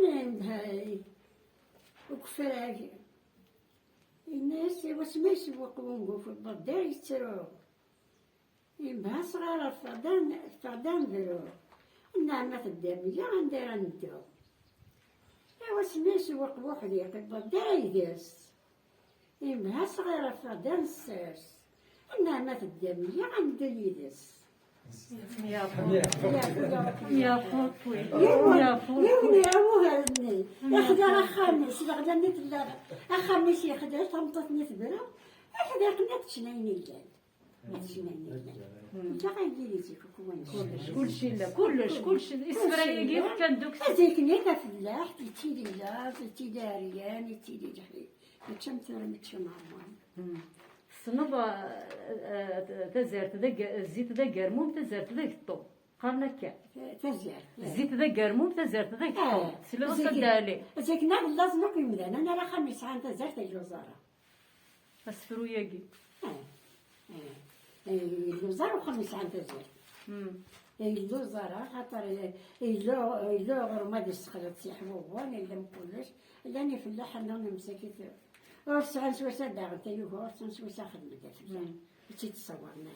لا وكفراك الناس واش ما يسوق ونقول الدار يسترو يبها صغار فردان فردان ذرو النعمة الدامية غندير ندو. واش ما يسوق بوحدي قبل الدار يداس يبها صغيرة فردان الساس النعمة الدامية غندير يداس. يا فوت يا فوت. يوني هو يخدع خامس الغدا نت خامس يخدع تمطط نتبرا يخدع قنات تشنين الليل تشنين الليل لا غيديري تيك كلش كلشي لا كلش كلشي الاسفرايكي كان دوك هذيك نيتا فلاح تيلي لا تيلي عريان تيلي الحي تشمت متشم عمان. الصنب تزارت ذاك الزيت ذاك قرموم تزارت ذاك الطو قرنا كا تزارت الزيت ذاك قرموم تزارت ذاك الطو سلا صد عليه زيك نعم لازم نقول مدان انا راه خمس عام تزارت الجزارة السفرو ياكي الجزارة وخمس عام تزارت الجزارة خاطر يلو غير ما يستخلط سيحبوبون إلا مكلش لاني فلاح انا مساكيت ورسعان سوسا داغ تيوه ورسعان سوسا خدمة فلاح وتي تصورنا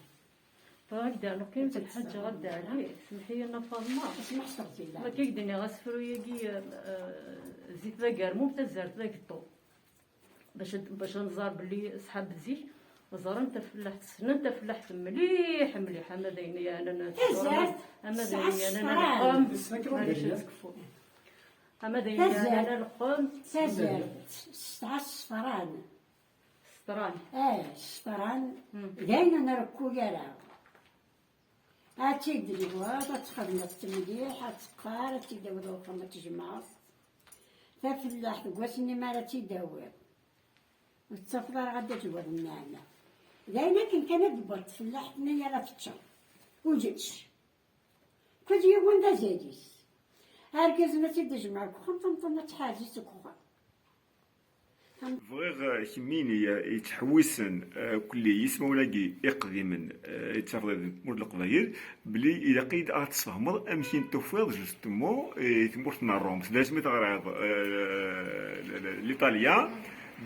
فهكذا نقيمة الحاجة غدا عليه سمحي لنا فاطمة اسمح صوتي ما كيقدني غاسفرو ياكي زيت ذا قرموم تزارت ذاك الطو باش نزار بلي صحاب الزيت زار انت فلاح سنة انت فلاح مليح مليح اما دايني انا اما دايني انا نقوم اما دايني انا نقوم تزارت سطران سطران سطران داينا نركو يارا هاتي دلوا تخدم مليح تقار تيداوي الوقت تجمع فلاح كواسني ما راه تيداوي وتسافر غادا تجواد النعمة داينا كان كانت دبرت فلاحتنا يا راه تتشر وجدش كل يوم دا زاديس هركز ما تيدجمع كوخم طنطن تحاجي كوخم. بغيغ كميني يتحوسن كل يسمولاكي يقديما يتفضل مور القبايل بلي إلا قيد أتصفهمض أمكن توفيض justement تمورت الروم لازم تغريض l'Italien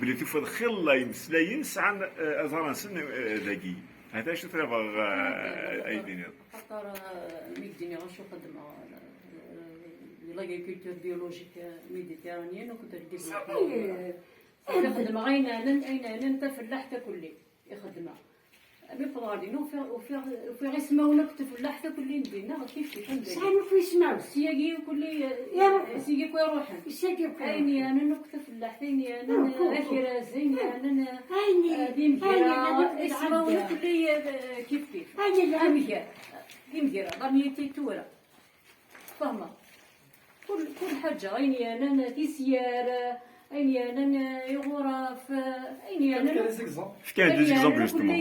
بلي توفيض خلا يمسلاين سعان أزرانسن ذاكي هذا شو تبغ أيديني خاطر ميديني غنشو خدمة l'agriculture biologique méditerranéenne وكنت ندير يخدم غير انا انت فلاح كلي يخدم مي فغادي وفي غير سماونا كنت فلاح كلي ندينا كيف كيف ندير شحال في سماو سياقي كلي سياقي كوي روحن سياقي كوي عيني انا نكت فلاح ثاني انا اخر زين انا عيني عيني سماونا كلي كيف كيف عيني امير امير ضميتي تورا فاهمه كل حاجه عيني انا تيسيار اين انا يغرف اين انا كاين des exemples justement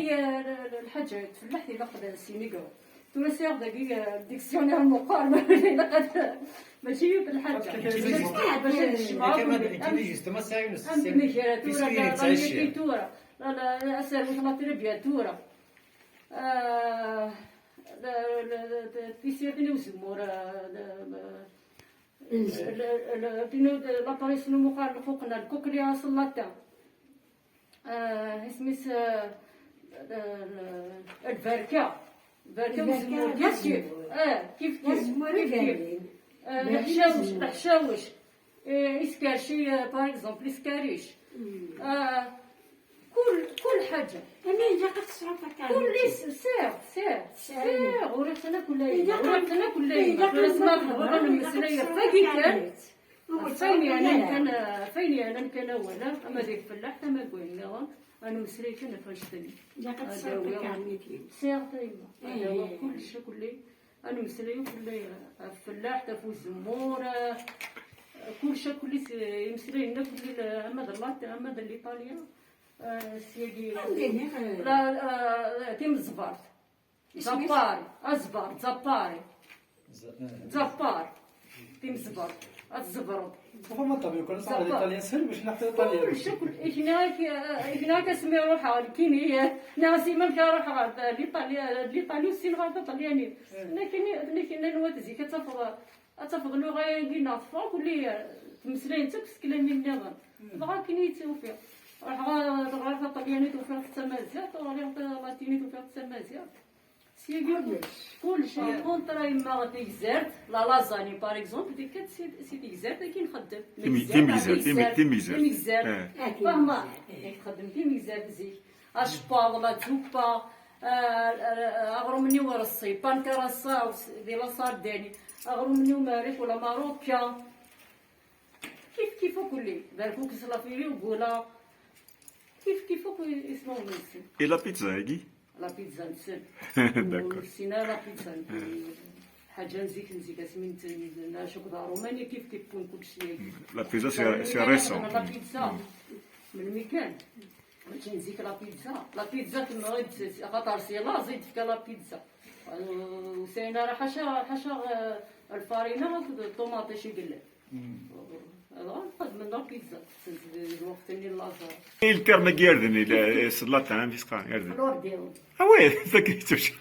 الحاجه تفلح لي لقد السينيغو تونسي داك dictionnaire مقارنه لقد ماشي بالحاجه باش نجمعوا ام تورا لا لا اسال لا تربيه تورا تيسير وزمور لاباريس نو فوقنا الكوكليا سلاتا اسميس الفاركه الفاركه كيف كيف كيف كيف الحشاوش الحشاوش اسكاشي par exemple اسكاريش كل حاجه انا الا قد تصرف كل سير سير سير ورثنا كل ورثنا كل ورثنا الخبره المسليه فاكي كان فيني انا كان فيني انا كان ولا اما ديك فلاح تما قلنا انا مسلي كان فاشتني لا قد تصرف سير طيبه هذا هو كل شيء كل انا مسلي كل فلاح تفوز الزمور كل شيء كل يمسلي لنا كل اما ذا اما ذا الايطاليا سيدي لا تيم الزبار زباري ازبار زباري زبار تيم الزبار الزبرد ما طبيعي كل صار الايطاليان سهل باش نحكي الايطاليان كل شيء هناك اسمي روح كيني ناسي ما كان روح ليطاليا ليطاليا السين غادا طلياني لكن لكن نوات زي كتفض اتفق لغة كينا فوق واللي تمسلاين تكس كلامي النظام بغا كني توفيق راح غا طلياني توفيق التمازيغ وغير لاتيني توفيق التمازيغ سي كلشي كونطرا يما غادي تيكزارت لا لازاني par exemple ديك سي تيكزارت كي نخدم تيميزارت فاهمه تخدم تيميزارت زيك اشبا ولا زوبا اغرمني ورصي بانكراسا دي لا سارديني اغرمني وماريك ولا ماروكا كيف كيف كلي باركوك سلافيري وقولا كيف كيف اسمهم نسي. Et la pizza هاكي؟ la pizza نسن. d'accord. سينا la pizza حاجة نزيك نزيك اسمين ناشوك رومانيا كيف كيف كون كلشي. la pizza c'est récent. la pizza من ميكان ماشي نزيك la pizza la pizza كما غير خاطر c'est لا زيد فيك la pizza وسينا راه حاشا حاشا الفارينه الطوماطيش يقلب نخدم la pizza الوقت اللي لازار. ال terme كيردن سلاطان في سقا يردن. l'ordre. ah oui ذاك تمشي.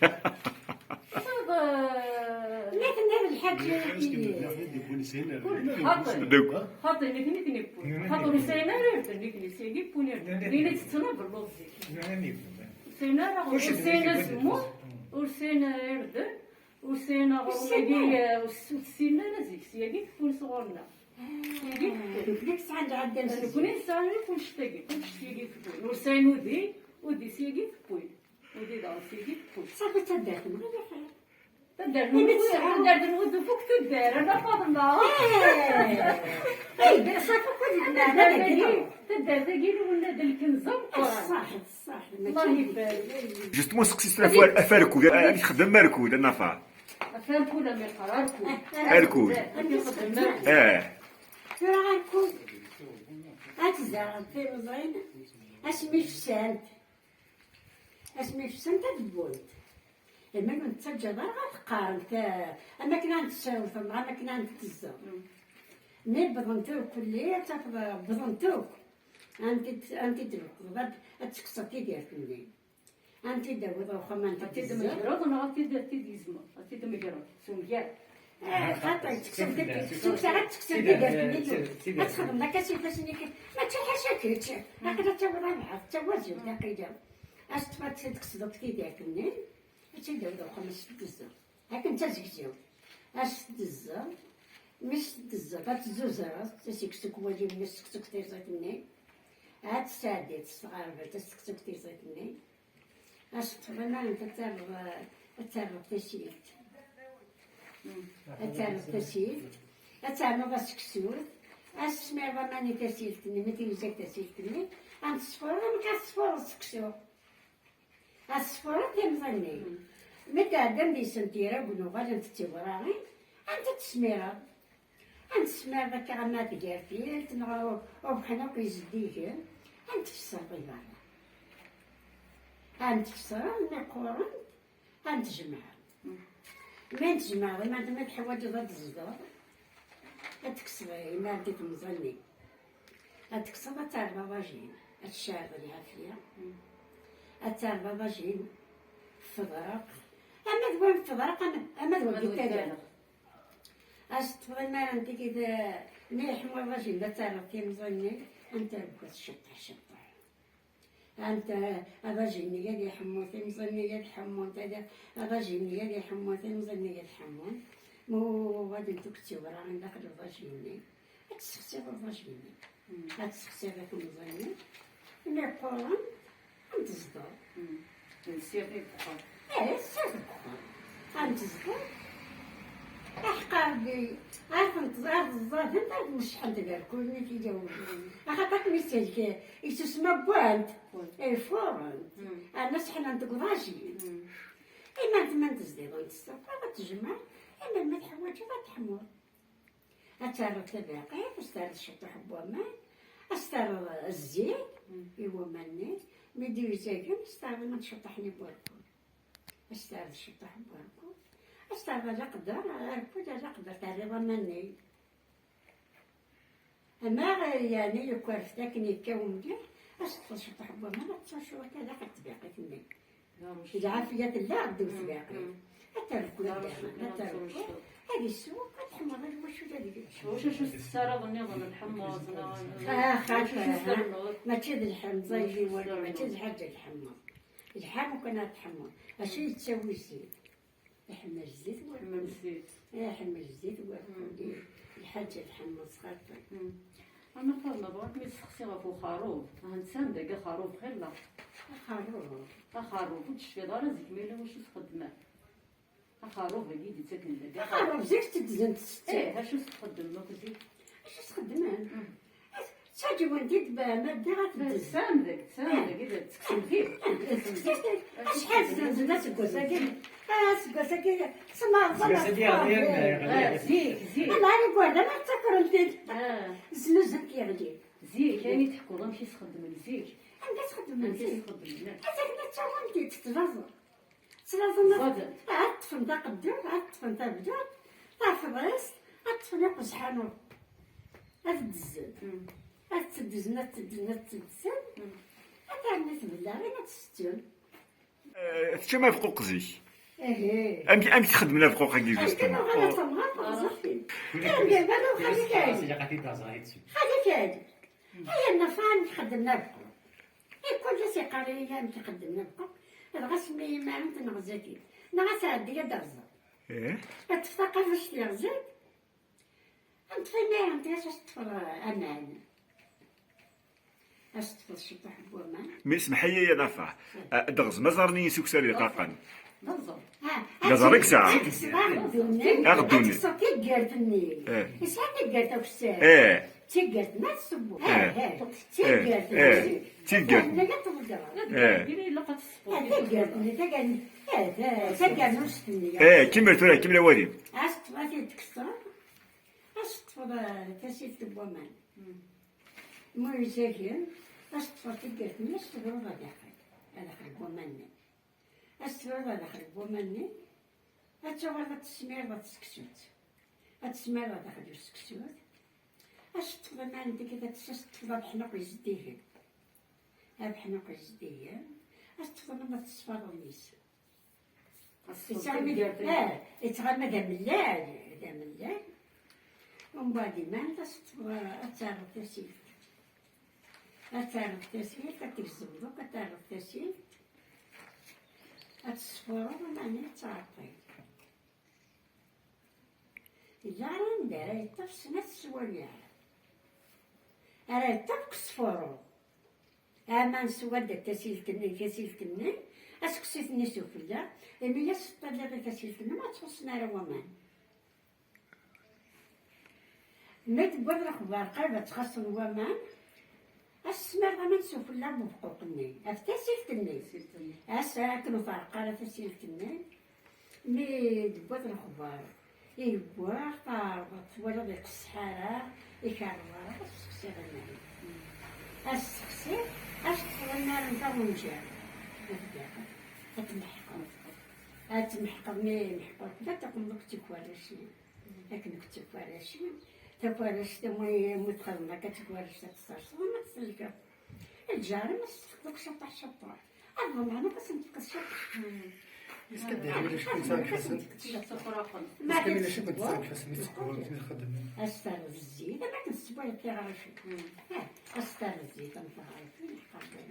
لكن هذا الحاج خاطر نكني كني خاطر سينا راه نكني سيني بونير نينا تتنا باللوزي سينا راه سينا سمو وسينا يردن وسينا غومي وسينا نزيك سياكي كون صغرنا ديك الساعة عندنا نكوني ساعة كلشي تاكي كلشي سياكي تكون وسين ودي ودي سياكي تكون ودي دار سياكي تكون صافي تداخل غير خير تدار نود فوق تدار انا فاطمة اي صافي كل تدار تاكي ولا الكنزه صح صح الله يبارك. justement سقسيت افاركود خدم ماركود انا فا افاركود ما يقرا اركود اه اركود اتزرع في مزين اسمي فسانت اسمي فسانت تبولت المهم نتسجل غتقارن اما كنا نتساوث اما كنا نتزا مي بضنتوك كلية بضنتوك انت تركض تكسر تيدير كلي انت داوي واخا ما انت تدمجرد انا تديزما تدمجرد سمجات خاطر تكسب تكسب تكسب تيدير تخدم لك كيفاش ما تحاشا كيتش هكذا تا رابعه توازن تقيدا اش تكسب تيدير كلي هادشي داو خمس دزا هاك انت زكزاو اش دزا مش دزا تزوزرا تسكسك واجي مش سكسك تيزاتني هاد الساعة تستغرب تسكسك تيزاتني اش تبغينا انت ترب تسيلت ترب تسيلت تعمل سكسوت اسمع ماني تسيلتني ما تيزاك تسيلتني انت صفورة ما كتصفور السكسو الصفورة تمظني متى عندهم دي سنتيرا بنوغال انت تيوراغي انت تسميرا انت تسميرا ذاك غما تقارتي تنغ وبحنا كيزديك انت تفسر بالبرا انت تفسر نقورن انت تجمع ما تجمع ما انت ما تحوج تزدر تكسب ما انت تمظني تكسب تاع الباباجين الشعب العافية تاع الباباجين فضرق اما ذوان فضرق اما ذوان بالتاجر اش تبغي ما انت كذا مليح الراجل لا تعرف تيمزوني انت ربك تشطح شطح انت الراجل يا حمو تيمزوني يا حمو الراجل يا حمو تيمزوني يا حمو مو غادي تكتي ورا عندك الراجل تسخسي الراجل تسخسي غير تيمزوني مي قران انت زدر نسير الفخار ايه سير الفخار انت زدر احقا عارف الظاهر انت مش حد كل في جو خاطرك ميساج يتسمى بوانت اي فورنت انا شحال عندك راجل اي ما انت ما تزدي انت السفر تجمع اما ما تحوج تحمر اتعرف تباقي استعرض شطح بوما استعرض الزيت ايوا ماني مدير زاكن استعرض ما تشطحني بوركو استعرض شطح بوركو استعرض لا قدر اركود لا قدر تعرض ماني اما يعني يكون فتاكني كون مليح استعرض شطح بوما ما تصور كذا قد تباقي تمي العافية لا غدو تباقي حتى الكل حتى الكل هذه السوق تحمر واش اش تسارى النظام الحمص؟ خاطر ماشي الحمص يجي والو، ماشي الحاجة الحمص. الحم وكنا تحمر اش تسوي الزيت، حمى الزيت حمى الزيت، حمى الزيت الحاجة الحمص خاطر. انا فاضلة بغيت نسقسي غف خروف، هنسان داك خروف خير لا خروف خروف وتشفي دار زيك ميلا واش تخدمه خروف هكي تاكل داك خروف زيك تدزن تستي. ايه اش تخدم دوك زيك اش تخدم؟ تاجي وانتي دابا ما دير تسام داك تسام داك اذا تكسم فيه شحال زنزنات الكوساكي الكوساكي تسمى زيك زيك انا عارف وانا ما تاكل انت زنزن كيغلي زيك يعني تحكوا غنمشي تخدم الزيك. انت تخدم الزيك تخدم انت تاكل انت تترازو ترازو تطفن تا قدو تطفن تا بدو تفرس تطفن قزحانو تدزن تدزن تدزن تدزن تعمل تبلا غير تستون. تشما فوق زيك ايه امك تخدم لها فوق هكي justement. انا تمغط خليك هادي هي النفان خدمنا بكم كل شيء قرية انت خدمنا بكم الغسمي ما انت نغزاتي نغس عندي درزه. ايه تفتقر فاش تغزات انت فين انت اش تفر امان اش تفر شي طحب ومان. مي اسمحي لي يا نافع دغز ما زارني سكسالي قاقا نظر نظرك ساعة أغدوني تيقرتني إسحال تيقرت أكسار إيه تيقرت ما تسبو تيقرت تيقرت تيقرت تيقرت إيه كمل ترى كمل وادي أش تكسر أش تفضل تسيت بومان مو يساكن أش تفضل تيقرتني أش تفضل داخل هذا بومان أستفرد داخل بوماني أتشغل تسمير تسكسوت أتسمير داخل السكسوت أشتغل ما عندك إذا تستفضل بحنق يزديه بحنق يزديه أستفضل ما تصفر ونيس يتغمى ذا ملال ذا ملال ومن بعد ما تستفضل أتعرف تسيل أتعرف تسيل كتكزبلوك أتعرف تسيل التصفورة معني تعطي إلا راه ندير يطف سنة السواليع راه يطف كصفورو أما نسوى دا تسيلتني تسيلتني أسكسيتني سفلى إمي يسطل تسيلتني ما تخصنا راه ومان ما تبغى الأخبار قربة تخصن ومان السمر ما نسوف لا بفقوقني افتسيلتني اساكن فرقالة تسيلتني مي دبوات الخبار يبوا طارت ولا ضيق السحارة يكرر السقسي غناي السقسي اشتغل النار نتا ونجار اتمحقر اتمحقر مي محقر لا تقوم لك تكوارشي لكن كتكوارشي تكوارش تموي متخدمة كتكوارش تتصرص ما تسلك الجار ما تستخدمك شطح شطح أظن أنا بس نتفقد شطح. إسكندر شكون تساعد حسن؟ إسكندر شكون تساعد حسن تخدم؟ أستر الزيت ما كنسبوع تيغرشي. أستر الزيت نتغرشي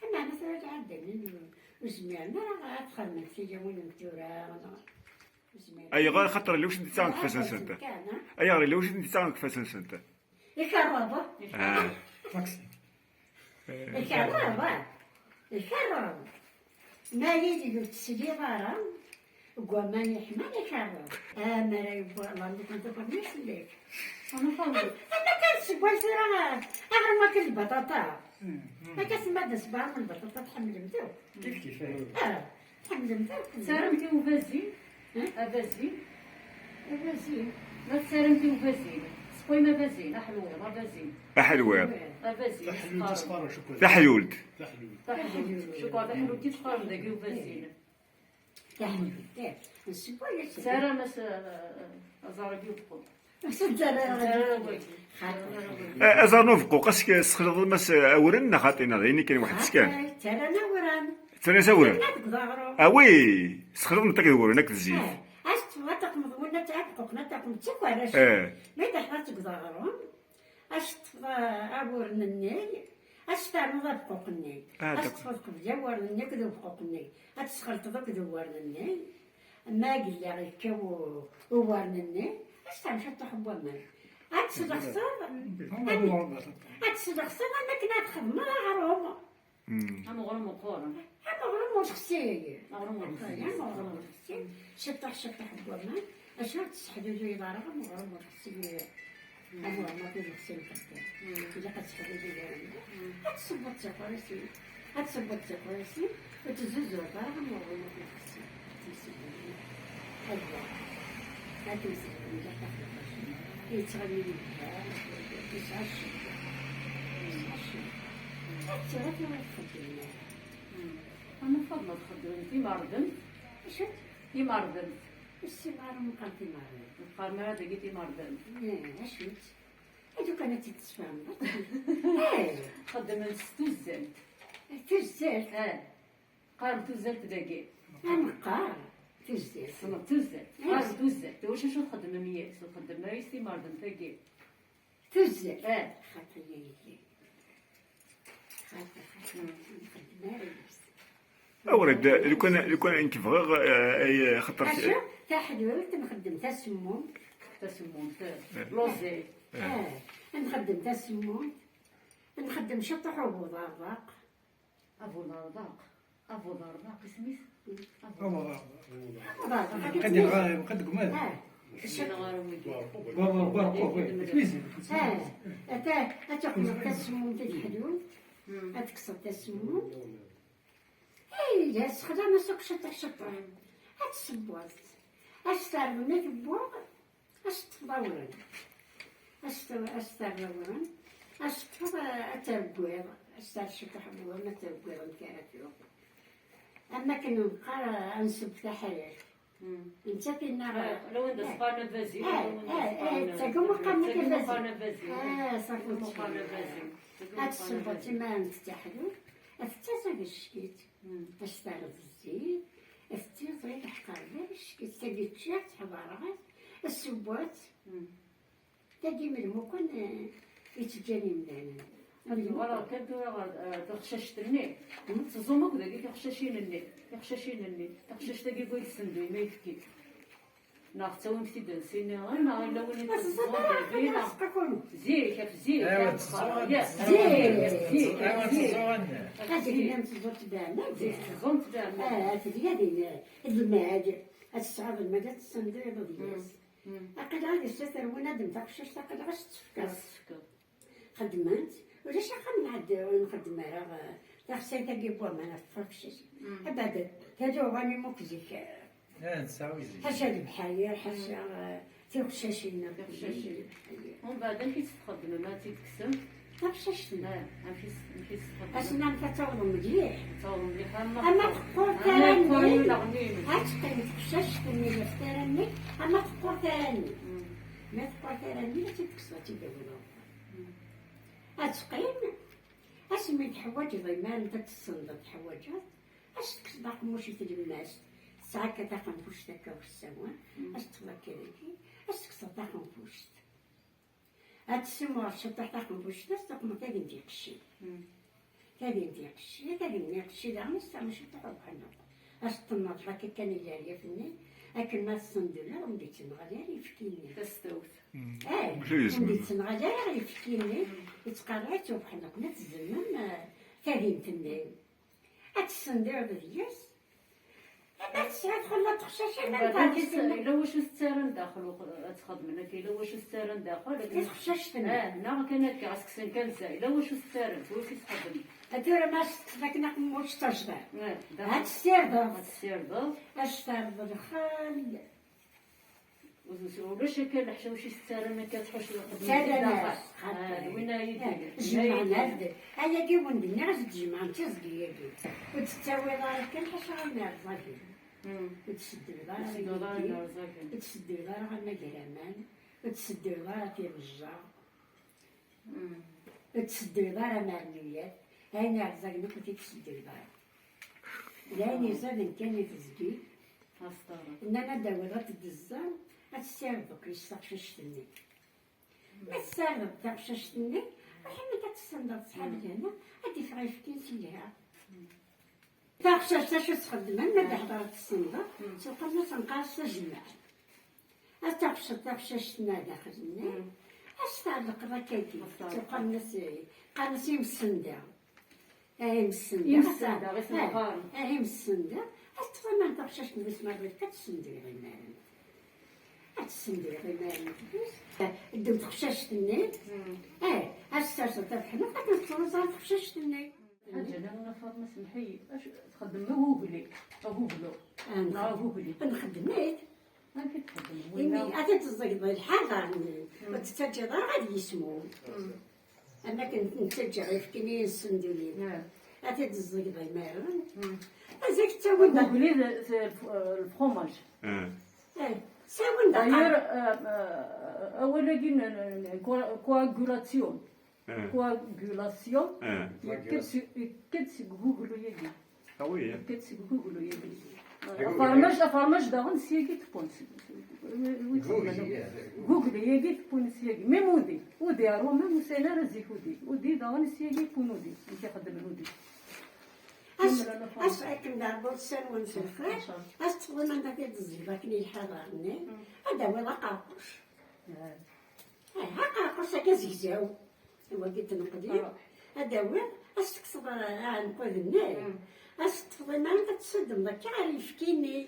أما مثلا عندنا وزميرنا راه غتخدم فيا وين نتورا. أي غير خاطر اللي واش انت تاعك فاسن سنت. أي غير اللي واش انت تاعك فاسن سنت. الكهرباء. طاكسي. الكهرباء الكهرباء ما يجي تسلي غارة وما يحمل الكهرباء. ما لا يبغى الله اللي كنت بغيت نسلك. أنا كنسبوع راه غير ما كاين البطاطا. ما كتسمى دسبع من البطاطا تحمل مدو. كيف كيف؟ تحمل مدو. سارمتي وفازين. أفازين أفازين ما تسالمتي وفازين سقوي ما فازين أحلويض أفازين أحلويض أفازين تحلولد تحلولد شكرا تحلولد تفقر داك وفازين تحلولد سارة مس أزارك يبقوا أزار نوفقو قاسك سخلط مس أورن خاطينا يعني كاين واحد السكان ترانا وران ترانا وران وي سخلط نتا كدورن هاك الزيت اش تبغى تقمض ولا قنا تعبقوا قنا تاكم تاكو علاش ما تحنا تقدرهم اش ابور النيل اش تعمل بقوق النيل اش تفض قبل ور النيل كذا بقوق النيل اتسخلط ذوك دوار النيل ما قال لي كو ور النيل اش تعمل شطح بوما اتسلخصر اتسلخصر انا كنا تخدم غروم انا غروم وقورا انا غروم وشخصي غروم وشخصي شطح شطح بوما اش تسحلو لي دارا غروم وشخصي أبو ما في نفسي نفكر إلا كتسحبوا لي أتصبت تقريسي أتصبت تقريسي وتزوزو دارا غروم وشخصي تمسكني أيوا تمسكني لا تاخذ يتغني لها تسعة تعرف ما تخدمنا أنا فضل تخدم في مردم شت في مردم السمار مقام في مردم مقام هذا قلتي مردم لا شت هادو كانت تتفهم خدم تزلت تزلت قارب تزلت داكي نقار تزلت صنع تزلت قارب تزلت واش شو تخدم مياس تخدم مياس مردم تاكي تزلت خاطر يلي أورد لو كان انت فغ اي خاطر تحلو تنخدم تسموم تسموم لوزي نخدم تسموم نخدم شطح ابو ضرضاق ابو ضرضاق ابو ضرضاق اسميت ابو ضرضاق قد الغايب قد قمال اتاخذ تسموم تحلو اتكسر تسموم اي سخدام سوق شطح شطح اتسبوت استعمل تبوغ استضورن استضورن استفض اتبوغ استشطح بوغ اتبوغ نكارتو اما كنبقى انسب تحرير انت كنا لو عند سقانا فازي تاكم قانا فازي صافي مقانا فازي اتسبوت ما نتحلو افتزا الشكيت اشتغل الزيت افتزا الحقار الشكيت تاقي تشات حضارات السبوات تاقي من المكن يتجاني من ورا كنتو تخششتني تزومك داكي تخششينني تخششينني تخشش تاقي قوي السندوي ما يفكي ناخ تاوين في دنسيني غير ما غير لوني تزوم زيك زيك زيك هذيك اللي تزور تبان زيك تزوم تبان هذه الماج الصعب الماج الصندوق ضياس أقل غادي الستر ونادم تخشش تقل غاش تفكر خدمت ولا شاقا نعد نخدم راه تخسي تاقي بوا ما نفكرش أبدا هادو غاني موكزيك حاشا البحاير حاشا تيخشاشين تيخشاشين ومن بعد كي تخدم ما تيتكسم تخشاشنا كي تخدم أسنا نتعوض مليح تعوض مليح أما تقور تراني أتقي تخشاش تمي تراني أما تقور تراني ما تقور تراني لا تتكسر تيداولو أتقيم أسمي تحواج ضيمان تتصندق تحواجات أش تكسب قموشي تلماس ساعة كتاخن فوش تاكا والسوا اش تفضل كذاكي اش تكسر تاخن فوش اتسمو شطح تاخن فوش تاخن تاخن ديقشي تاخن ديقشي تاخن ديقشي لا نستعمل شطح وحنا اش تنض هكا كان اللي فني اكل ما الصندوق ومدي تنغالي يفكيني تستوت ومدي تنغالي يفكيني يتقرعت وحنا كنا تزمن تاخن تنين اتسندير دياس إلا واش السارن داخل تخدم لك إلا واش السارن داخل تخششتنا نا كان كعسكسن كنسا إلا واش السارن واش تخدم هادو ما شفت نقم واش ترجع هاد السيرضة هاد السيرضة اش ترضى الخال ولاش كان الحشا واش السارن ما كتحوش وين هي جمعنا هيا كي وندنا غاز تجمع تزكي وتستوي دارك كان حشا غير صافي وتسد الدار وتسد الدار غير كرامان وتسد الدار تيرجع وتسد الدار مع النيات هاي عزاك نقول تسد الدار لاني زاد كان تزكي إننا داوي غتدزان تساردك يستقششتني ما تسارد تقششتني وحنا تتسندر صحاب هنا غادي فغيفكين سيها تقششت شو تخدم ما تحضر تسندر تقول تنقاش تجمع أتقشط تقششتنا داخلنا أستعلق ركاكي تبقى الناس قال مسندة اهي مسندة يمسندة، غير سنقار. اهي مسندة أتفهم تقشش نفس ما بغيت كتسندي غير مال أتسندي غير مال الدم تقششت النيل اه أسترسل تفحنا قد تقششت النيل حاجة انا فاطمة سمحي اش تخدم غوغلي غوغلو لا غوغلي نخدميت ما كتخدم إني أتى تزقض الحذر وتتجي غادي يسمو أما كنت نتجي غير في كنين السندولين أتى تزقض مارن أزاك تساوي غوغلي ال fromage ساوي داير اولا coagulation coagulation كتسك غوغلو يجي oui كتسك غوغلو يجي fromage fromage داغن سياكي تبون غوغل يجي تبون سياكي même ودي ودي ارو même سينا راه زيك ودي ودي داغن سياكي بون ودي كيخدم الودي أس أكن دار سنون في الخير أس تقول أنت تزقض كني الحذر هذا هو قرقوش قرقوش هكا زيزاو هو قلت نقدي هذا هو أستكسر عنقود النار أستفضي ما أنت تصدم ذاك عارف كيني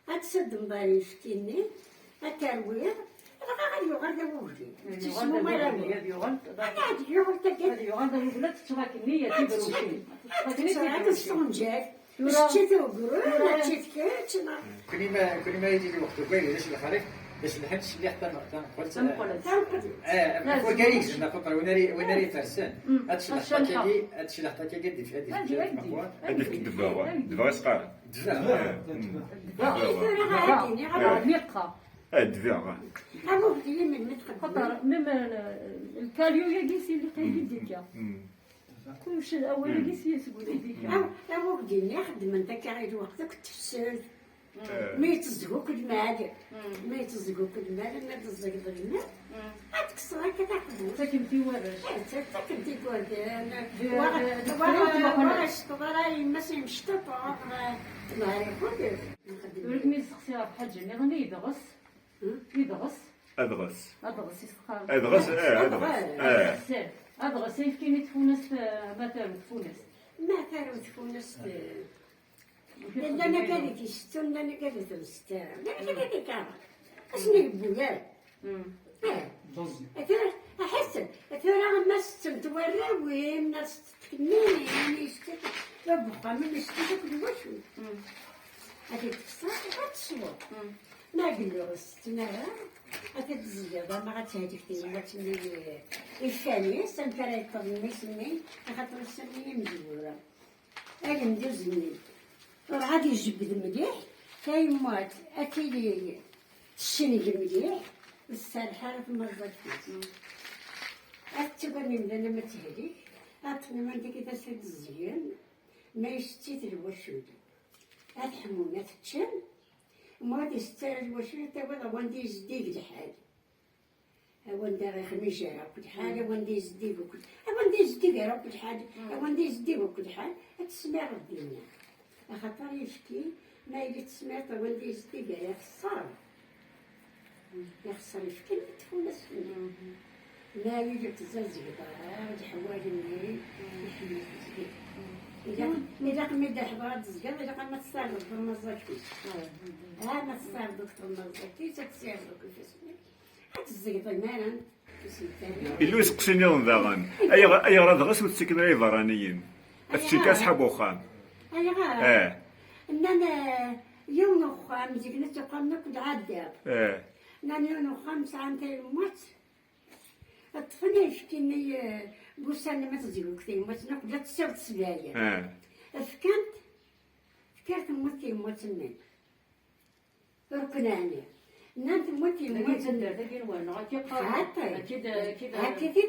أتصدم ضعيف كيني أترويض راه غادي يغير وجدي تسمو ما لا غادي يغير تاكل يغال تتراكني تيبروشي تتراكني شتي وقرو شتي كاتش كل ما يجي الوقت وكاين باش الخريف باش الحنش اللي حتى نقول تنقل اه كاين زعما فقر وناري فرسان هادشي اللي حطاكي هادشي اللي حطاكي قد في هذه هذيك الدباغه الدباغه صقار ميقا الدباغه خاطر même الكاليو يا كيسي اللي قايد ديكا كلشي الاول كيسي يسقول ديكا أبوك ديني خدم انت كاع وقتك تفسد ما يتزقوك المال ما يتزقوك المال ما تزق المال تكسر هكا تاخذ ساكن في ورش ساكن في كوردان ورش طبرا ما يمشطط نهار يخرج ولك مي سقسيها بحال جميع غني يدغس يدغس ادغس ادغس يسقى ادغس ادغس ادغس يفكيني تفونس مثلا تفونس ما تفونس لا انا قالت يشتون لا انا قالت الستار لا انا قالت كارا اشنو يبويا احس ثورة ما ستمت وراوي ما ستكنيني يشتت بقى من يشتت كل وشو هذيك الصراحة غتسوى ما قلو ستنا هذيك الزيادة ما غتهديك تما الثانية سنكرا يطلني سني خاطر السنية مزورة أنا مدوزني وعاد يجبد مليح تايمات أكيد الشنق مليح السرحة في مرضك أتبني من أنا ما تهليك أتبني من ديك تسد الزين ما يشتيت الوشود أتحمونا تتشم ما تستار الوشود تبغى وندي يزديك الحال وندي غير خميجة كل حاجة وندي يزديك كل وندي يزديك كل حاجة وندي يزديك كل حاجة تسمع الدنيا خاطر يشكي ما يجي تسمع وندي يزديك يخسر يخسر يشكي تفونس ما يجي تزازق الحوالي إذا قمت دحضرات الزقر إذا قمت تصارد بالمزاكيش ها ما تصارد بالمزاكيش تسير الزقر مالا إلو يسقسيني ذاغن أي غرض غس وتسكن أي برانيين أتسكا صحاب وخام أي غا إننا يوم وخام زيك نتقام نكد عداب نان يوم وخام ساعة الموت الطفل يشكيني بوسان ما تزيدو كثير ما تنقل لا تسير تسبايا فكانت فكرت موتي موت من ركناني نان تموتي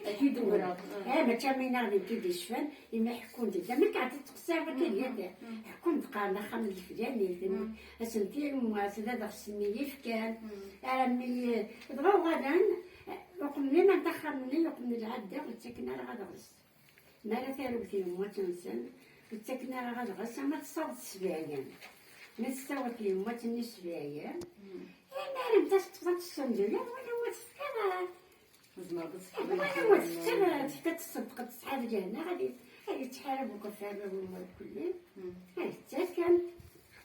اكيد ما تامينا غادي كيدي الشفان إما حكون ديال ما كعطي تقصير ما كاين حكون تقارن خمس الفلاني اسنتي واسدا خصني يفكان راه دغا غدا وقمني ما دخلني وقمني العدة وتسكن راه غادغس ما لا ثاروتي وتنسن وتسكن راه غادغس ما تصاوب السبعيان ما تصاوب يما تني السبعيان ما انت تقدر تسندل ولا ما تستغل ولا ما تستغل تصدق تسحب ديالنا غادي تحارب وكفار والكل حتى كان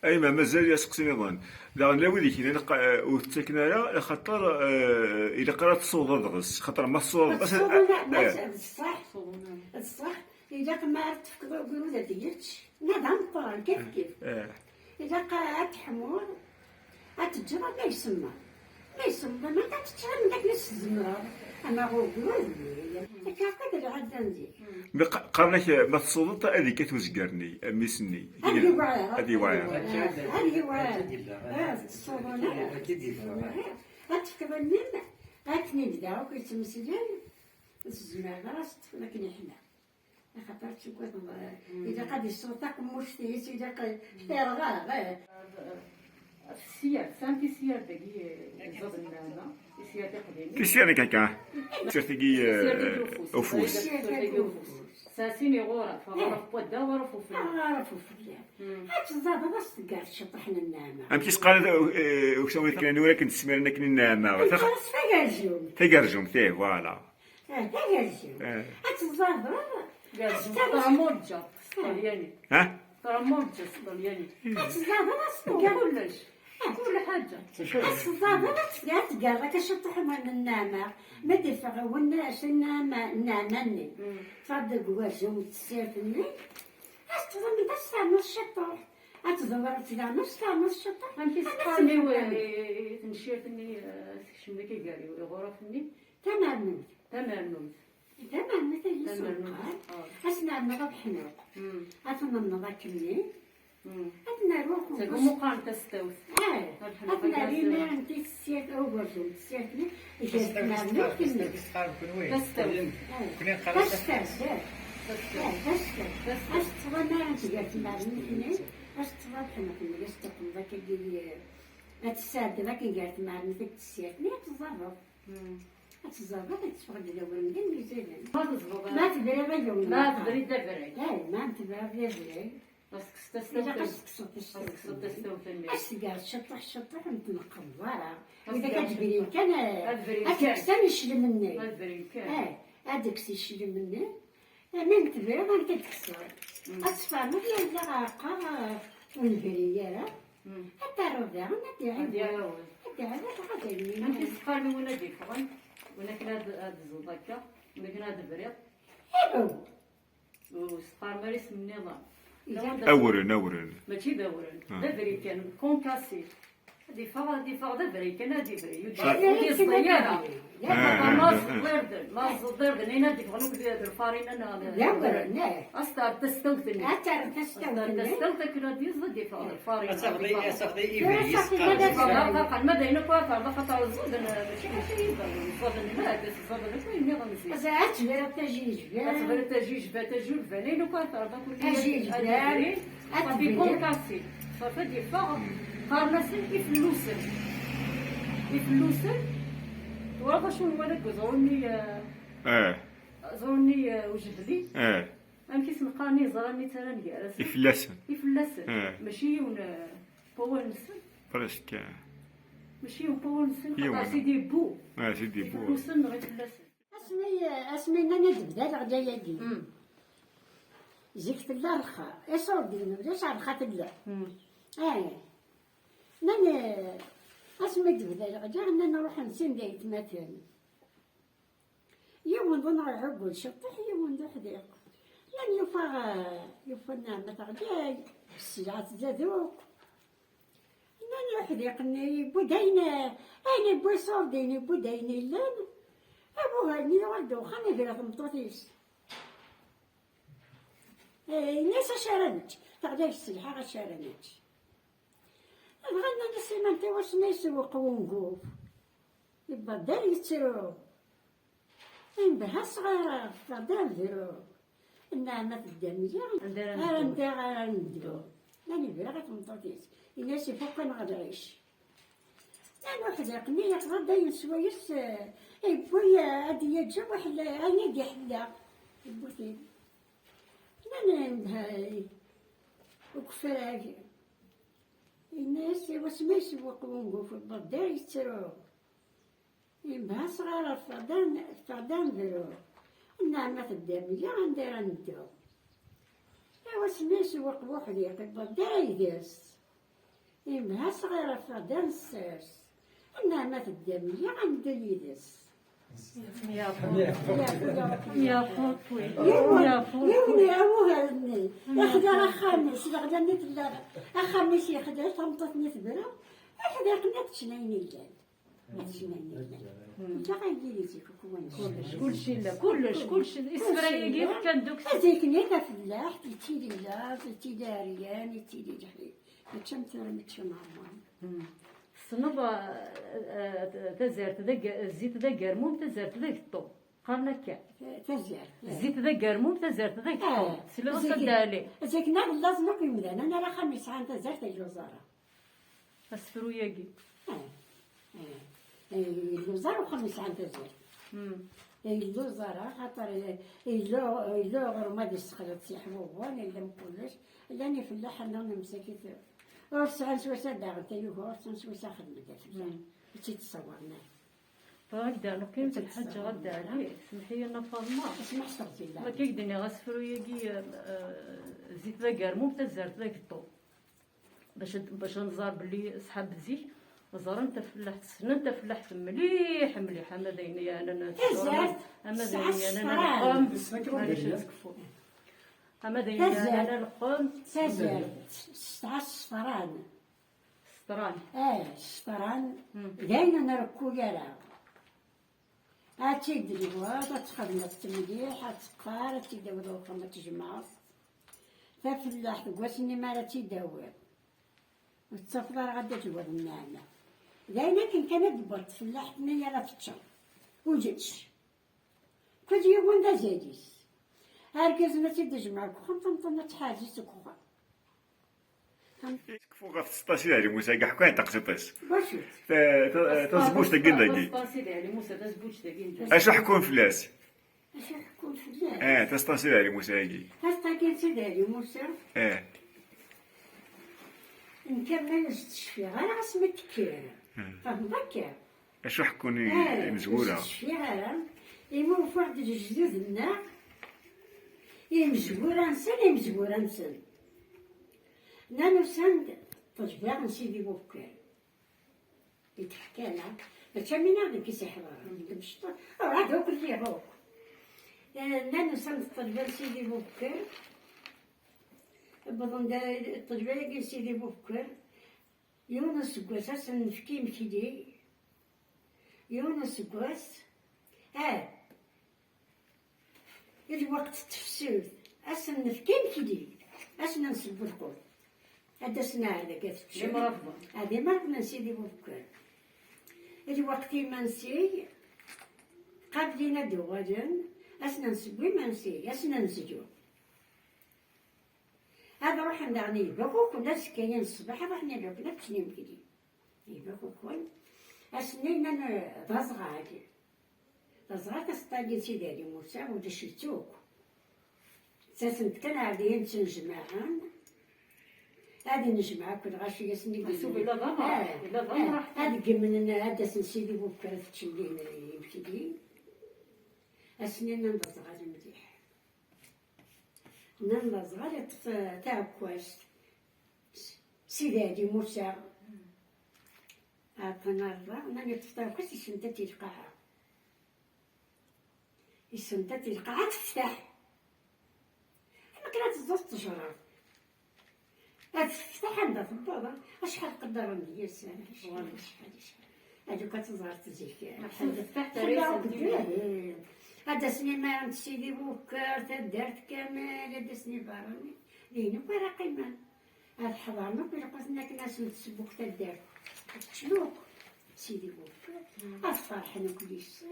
اي ما مازال يسقسي نظن لا لا ولي كاين وتسكن على خاطر الا قرات الصوت دغس خاطر ما الصوت بصح بصح الا ما تفكروا قولوا ديالتش نظام القران كيف كيف الا قرات حمور اتجرى ما يسمى ما ما تتشرى من داك نفس الزمرة انا غوغول كاكا العدة ندير قال لك ما تصوت هذيك كتوزكرني ميسني هذه واعرة هذه واعرة اتفكرني غاتني بدا وكيتمسلين الزمرة راس لكن حنا خاطر تشوف اذا قاد السلطة مشتيت اذا قاد غير السيار سانتي سيار داكي زاد النعمة السيار تقديمي تسير كاكا سيرتي افوس ساسيني غورة فغرف بودا غرف وفلا غرف وفلا هاد بس تقال شطحنا النعمة أم كيس قال وكسوي كان ولكن تسميرنا كن النعمة تاجرجوم تاجرجوم تي فوالا تاجرجوم هاد الزهرة تراموجا طلياني ها تراموجا طلياني هاد الزهرة كلش كل حاجة الصابة تقال لك شطح من النعمة ما دفع والناس النعمة النعمة تفضل قوازهم تسيرتني أستظن بس نص شطح أتدور تدا نص شطح أنت سقاني تنشيرتني شمي كيقالي غرفني تمام تمام تمام مثل أسمع النظام حنوق أتمنى النظام كمي أتنا روح مقارنة تستوث أتنا رينا أنت السياف أو ورزوم السياف ما تدري ما تدري دبري ما تدري أسقى شطح شطح نتنقل ورا إذا كتبري كان أتكسن يشري مني هذاك يشري مني من تبري ما كتكسر أصفر ما لا غاقا ونبري حتى الربع ما ديعاود ديعاود ما كيسقاني ولا ديفرن ولا كان هاد الزضاكا ولا كان هاد البريق وسقار ماريس من النظام أورن أورن ماشي دورن دبري كان كونكاسي دي فا دبري كان دي بري يدي صغيرة ما صغير ما صغير هنا دي فغنوك دي الفارينه لا أستار تستوثني تستوث كنا دي زدي فا الفارينه أصافي إيفري قال ما دينا كوا خاطر الزود ماشي ماشي الزود ما هذا الزود كاين نظام زين أتبرا تجيج أتبرا تجيج تجول فالين كوا كل تجيج صافي كونكاسي صافي دي فا قارناسن يفلوسن يفلوسن وراه شنو هو داك زورني زورني وجدلي ام كيسنقاني زراني ترى نكارس يفلاسن يفلاسن ماشي ون بوونسن براسك ماشي بوونسن خاطر سيدي بو سيدي بو يفلوسن غير يفلاسن اسمي نانا تبدا الغدا يدي زيك تلا رخا اصور دينا بلاش رخا تلا نانا اسمي تبدا الغدا انا نروح نسين دايت مثلا يوم نروح عقول شطح يوم نروح ذيق لان يوفا النعمة تغداي السلعة تزادوك نان نروح ذيق بودين اين بو صوردين بودين لان ابوها ني غدو خاني في ثمطوطيس الناس شارنت تغداي السلعة غشارنت بغينا نسيمانتي واش نيسوق ونقوف بدل يترو انبها صغيرة فضل ذرو النعمة الدمية أرندي غندو ماني بلا غتمطوطيس الناس فوق نغدعيش أنا واحد يقني يقدر داين سوايس يبوي هادي يجا واحد أنا دي حلا بوتين أنا عندها وكفراك الناس واش ما يسوق ونقول في الدار يترو يبها صغيرة فردان ذرو النعمة الدامية غندير ندو واش ما يسوق بوحدي يقبل الدار يداس يبها صغيرة فردان الساس النعمة الدامية غندير يداس يا فوت يا فوت يوني أبوها ابني يخدع خامس يخدع نتلا خامس يخدع تمطط نتبرا يخدع قنات شنين الليل شنين الليل لا غيديري زيك كلش كلشي لا كلش كلشي الإسرائيلي كان دوك زيك نيتا فلاح تيلي لا تيلي عريان تيلي الحليب ماتشم ماتشم عمان الصنب تزارت ذاك الزيت ذاك قرموم تزارت ذاك الطو قرنا كا تزارت الزيت ذاك قرموم تزارت ذاك الطو سلا صدالي زيك نار لازم يمدان انا راه خمس عام تزارت الجزارة السفرو ياكي الجزارة وخمس عام تزارت الجزارة خاطر إلا غير ما يسخلط سيحبوبون إلا مكلش لاني فلاح انا مساكيت ورسان سويسا داغ تيوه ورسان سويسا خدمة فلاح تي تصورنا هكذا نقيم الحاجة غدا عليه سمحي لنا فاطمة اسمح صوتي لا ما كيقدرني غاسفرو ياكي زيت ذا قرموم تزارت ذاك الطو باش نزار بلي صحاب الزيت زار انت فلاح سنة انت فلاح مليح مليح اما دايني انا اما دايني انا نقوم اما دايني انا نقوم تزارت الصفران سطران الصفران داينا نركو يالا هاتي دلوات تخدم تمليح تقار تداوي وخما تجمع فلاح واسني ما راه تيداوي وتصفر غدا تجوز النعمة داينا كان كان دبرت فلاح تنيا راه تتشر وجدش كل يوم دا زاديس هركز ما تيدجمع كوخم تنطن تحاجيس كوخم كفو غف 16 علي موسى كاع حكاية تقسيطيس واش تزبوش تاكين داكي 16 علي موسى تزبوش تاكين اش حكون فلاس اش حكون فلاس 16 علي موسى هاكي تستاكين سيدي علي موسى نكمل نستشفي غير غاسمي تكير فهم ذاك اش حكون مزغوله نستشفي غير إيمو فرد الجدود يمزورا نسن يمزورا نسن نانو سند تجبر نسيدي بوكر يتحكى لها تشمينا غادي كيسحر مشطو راه دوك اللي هوك نانو سند تجبر سيدي بوكر بظن التجبر سيدي بوكر يونس كواس نفكي مكيدي يونس كواس الوقت التفسير أسن نفكي مكيدي أسن نسبو القول هذا سنة هذا كتفشل هذه مرضنا سيدي بوبكر الوقت ما نسي قبلنا دوغاجن أسنا نسبوي ما نسي أسنا نسجو هذا روح ندعني يبقوا كل سكاين الصباح روح نلعب نفس نمكدي يبقوا كل أسنين دازغا دازغا تستاجي سيدي علي موسى ولا شتوك تسنت كان عاديين تنجمعان هادي نجمع كل غاشي يسني محسوب إلا ضمر إلا ضمر هادي قمنا هذا سيدي بوكر تشلين يمشي أسنين نبزغ مليح نبزغ تاع كواش سيدي علي موسى عطانا الرا ناني تفتح كواش يسنتاتي القاعة يسنتاتي القاعة تفتح ما كانت تزوج تجرب تفتح عندها في اشحال قدر عندي السنة شحال شحال هادوك تزهر تزيك هذا سنين ما عند سيدي بوكر تدارت كامل هذا سنين باراني لينو راه قيمة هاد حضرنا كل قلنا كنا نتسبوك تدار شلوك سيدي بوبكر الفرح كل السن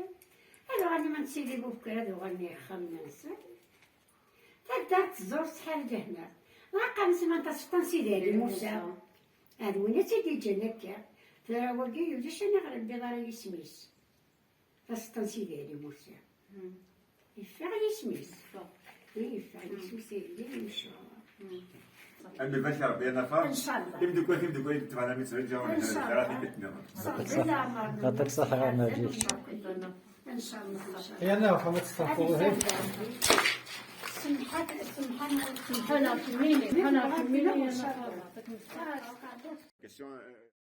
هذا غني من سيدي بوبكر هذا غني خمنا نسن تبدا تزور شحال جهنا رقم سمان تسطن سيدي علي موسى هذا وين سيدي جنكا ترى وقي يجيش انا غير البيضة يسميس تسطن سيدي علي موسى يفعل يسميس يفعل يسميس اللي مشهور. أمي باشا ربي نفر. إن شاء الله. تمدكوا تمدكوا تبعنا متسجل إن شاء الله. يعطيك الصحة يا مجيد. ان شاء الله ان شاء الله. يا انا فما تستغفروا هيك. سمحت سمحنا. سمحنا كميني سمحنا كميني. إن شاء الله. Question.